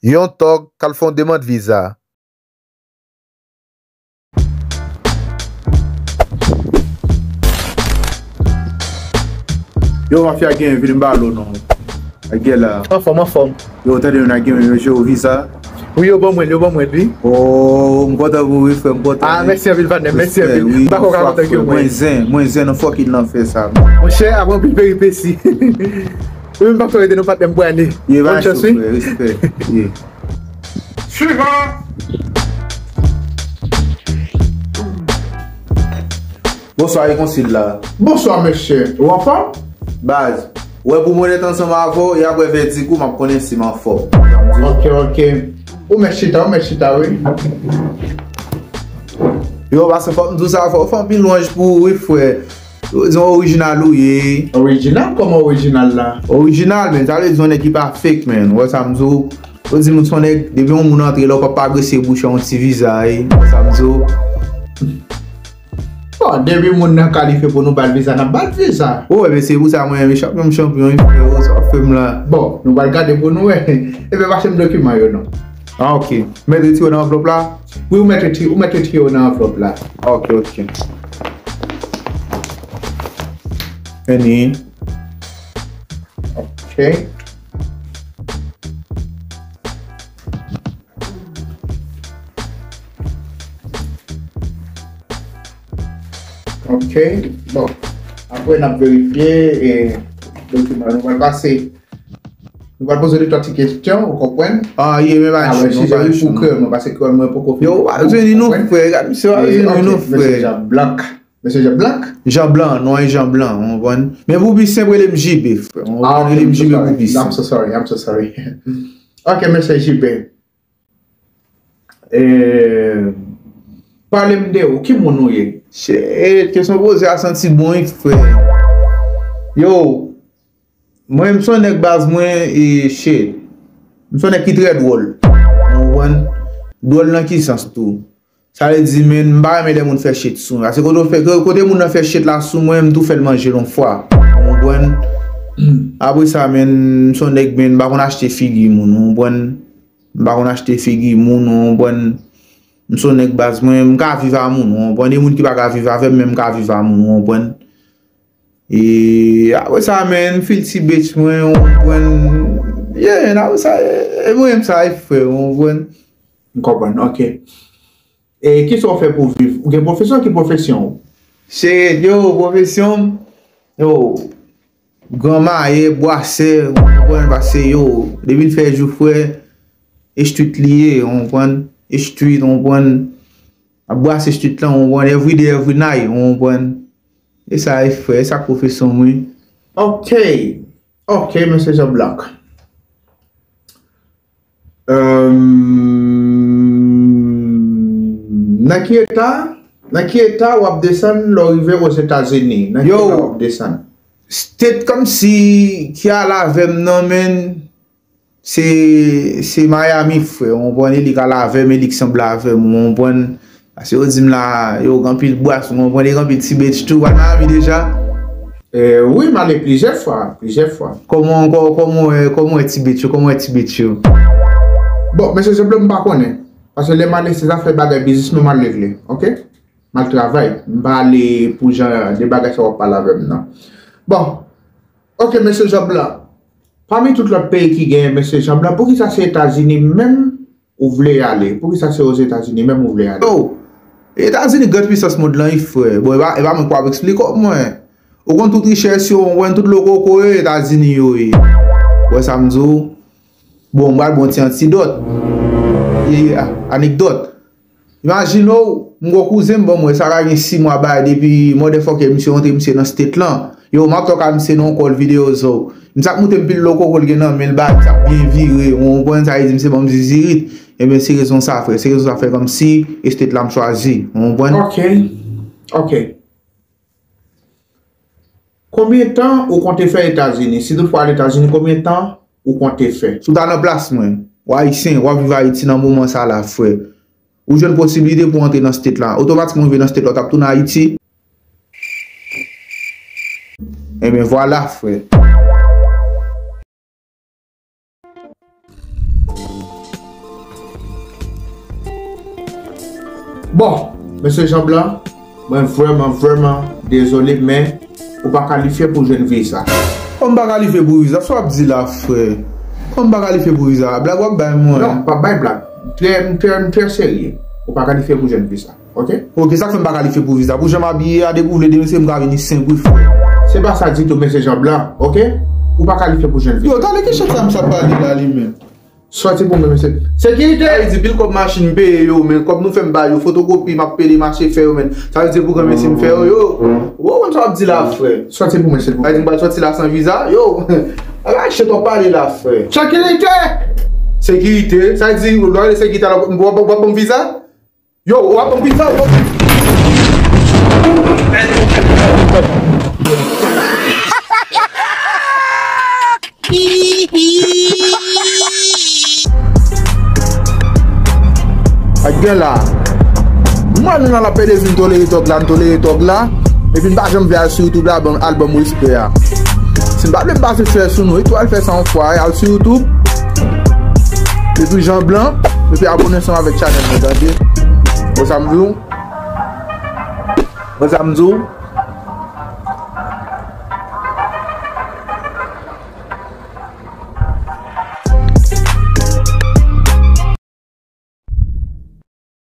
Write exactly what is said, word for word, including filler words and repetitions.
Young Thug k al fè yon demann viza. Yo, mafya gen, vin m ba lo non. Ak gè la. Anfòm, anfòm. Yo, tande, nou gen yon viza. Wi, yo ban mwen, yo ban mwen, wi. Oh, m kontan pou ou, wi, frè, m kontan. Ah, mèsi anpil, patnè, mèsi anpil. M pa kwè w ka kontan ke mwen. Mwen zen, mwen zen nan fucking lanfè sa. Monchè, ap anpil peripesi. Wi, m pa kwè rete non, patnè, m prale. Ye, bonne chance, wi. Respè, ye. Swivan! Bonswa, e konsil la. Bonswa, mesye. Ou anfòm? Baz, ou wè pou mwen ret ansanm avè w, e apre vèdik ou, m ap konnen si m anfòm. Ok, ok. Ou mèt chita, ou mèt chita, wi. Yo, paske fòk m di w sa, fò, fò anpil lwanj pou ou, wi, frè. Yo di w orijinal ou ye. Orijinal? Kòman orijinal la? Orijinal, men, sa vle di yon nèg ki pa fake, men. Ou wè sa m di w? Yo di moun se yon nèg, depi yon moun antre la, ou p ap pa grese bouch an yon ti viza, wi. Ou wè sa m di w? Bon, depi moun nan kalifye pou nou ba l viza, n ap ba l viza. Wi, men se pou sa mwen menm, chanpyon m chanpyon, wi, frè, sa w ap fè m la. Bon, nou pral gade pou nou wè. Ebyen, pase m dokiman yo non. Ah, ok. Mèt retire yo nan anvlòp la? Wi, ou mèt retire, ou mèt retire yo nan anvlòp la. Ok, ok. Vini. Ok. Ok, bon. Apre n ap verifye e dokiman nou pral pase. Nou pral poze de twa ti kesyon, ou konprann? Ah, ye, men pa alò, chou, non, sijè pa wi chou, pou non. Kreyòl mwen, paske kreyòl mwen poko fin. Yo, w ap jwenn nou, frè. Gad misye, w ap jwenn nou, frè. Mesye Jean Blanc. Mesye Jean Blanc? Jean Blanc, non, e Jean Blanc, ou konprann? Men pou pi senp, rele m J B, frè. Ou konprann? Ah, ok, rele m J B pou pi senp. I'm so sorry, I'm so sorry. Ok, mesye J B. Eh, pale m de ou, ki moun ou ye? Shit, kesyon poze a santi bon, wi, frè. Yo, mwen, m se yon nèg baz mwen, e shit. M se yon nèg ki trè dwòl. Ou konprann? Dwòl nan ki sans tou? Sa vle di, men, m pa renmen lè moun fè shit sou mwen. Paske kote, kote moun nan fè shit la sou mwen, m tou fè l manje l yon fwa. Ou konprann? Apre sa, men, m se yon nèg, men, m pa konn achte figi moun, ou konprann? M pa konn achte figi moun, ou konprann? M se yon nèg baz mwen, m ka viv a moun, ou konprann? Gen moun ki pa ka viv avè m, men m ka viv a moun, ou konprann? E apre sa, men, m fil ti bitch mwen, ou konprann? Yeah, apre sa, e, e mwen menm sa, e frè, ou konprann? M konprann, ok. E kisa w fè pou viv? Ou gen pwofesyon? Ki pwofesyon w? Shit, yo, pwofesyon m, yo, gran mayè, bwasè, ou konprann, paske, yo, depi l fè jou, frè, e street li ye, ou konprann, e street, ou konprann, ap bwase street lan, ou konprann, every day, every night, ou konprann. E sa, e frè, e sa k pwofesyon m, wi. Ok, ok, mesye Jean Blanc. Euh, nan ki eta, nan ki eta w ap desann lè w rive Ozetazini? Nan ki eta w ap desann? Yo, state kòmsi ki al avè m nan, men, se, se Miami, frè. Ou konprann? E li k al avè m, e li k sanble avè m, ou konprann? Paske yo di m la, yo, gen anpil bwas, ou konprann? E gen anpil ti bitch tou. Ou al Miami deja? Eh, wi, m ale plizyè fwa, plizyè fwa. Kòman, kò-, kòman w wè, kòman w wè ti bitch yo, kòman w wè ti bitch yo? Bon, mesye Jean Blanc, m pa konnen. Paske lè m ale, se zafè bagay biznis mwen m al regle, ok? M al travay. M pa ale pou jan de bagay sa w ap pale avè m nan. Bon, ok, mesye Jean Blanc. Pami tout lòt peyi ki genyen, mesye Jean Blanc, poukisa se Etazini menm ou vle ale? Poukisa se Ozetazini menm ou vle ale? Oh! Etazini gran pisans mond lan, wi, frè. Bon, e pa, e pa mwen k ap eksplike w mwen. Ou konn tout richès yo, ou konn tout lokoko yo, Etazini yo ye. Ou wè sa m di w? Bon, m pral ba w ti antidòt. Ye, a-, anekdòt. Imajine w, m gon kouzen m, bon, mwen, sa ka gen sis mwa bay depi motherfucker misye rantre misye nan state lan. Yo, m ap talk a misye nan yon call videyo, so. Misye ap montre m pil lokoko l gen nan men l, bay, misye ap byen vire, ou konprann sa vle di, misye ban m zizirit. Ebyen, se rezon sa, frè. Se rezon sa fè kòmsi e state la m chwazi, ou konprann? Ok. Ok. Konbyen tan ou konte fè Etazini? Si toutfwa al Etazini, konbyen tan ou konte fè? Si w ta nan plas mwen, w ayisyen, w ap viv Ayiti nan moman sa la, frè. Ou jwenn posiblite pou w antre nan state la. Otomatikman w rive nan state la, w t ap tounen Ayiti. Ebyen, vwala, frè. Bon, mesye Jan Blan, mwen vrèman, vrèman dezole, men ou pa kalifye pou jwenn viza. Kòman m pa kalifye pou viza? Sa w ap di la, frè? Kòman m pa kalifye pou viza? Blag w ap bay mwen? Non, m pa bay blag. M trè, m trè, m trè serye. Ou pa kalifye pou jwenn viza. Ok? Ok, sa k fè m pa kalifye pou viza? Pou jan m abiye a, depi w vle denonse, m ka vini senk wi, frè. Se pa sa ditou, mesye Jan Blan, ok? Ou pa kalifye pou jwenn viza. Yo, tande ki chèf sa misye ap pale la, li menm. Sòti pou mwen, mesye. Sekirite! Sa vle di, pil kòb machin m peye yo, men kòb nou fè m ba yo, fotokopi, m ap pede mache fè yo, men. Sa vle di, pou granmesi m fè yo, yo. Ou konn sa w ap di la, frè? Sòti pou mwen, silvouplè. Sa vle di, m pral sòti la san viza? Yo! Ala chèf w ap pale la, frè. Sekirite! Sekirite? Sa vle di, lè w rele sekirite la, w ap, w ap, w ap ban m viza? Yo, w ap ban m viza, w ap. Ak gen la. Mwen menm la, l ap pede vin tolere tòg la, m tolere tòg la. Epi m pa janm vle al sou YouTube la, ban m, al ban m respè a. Si m pa vle m pase fè sou nou, epi w al fè sa yon fwa, al sou YouTube. Epi Jan Blan, epi abone ansanm avèk chanèl mwen, tande. Bon, sa m di w. Bon, sa m di w.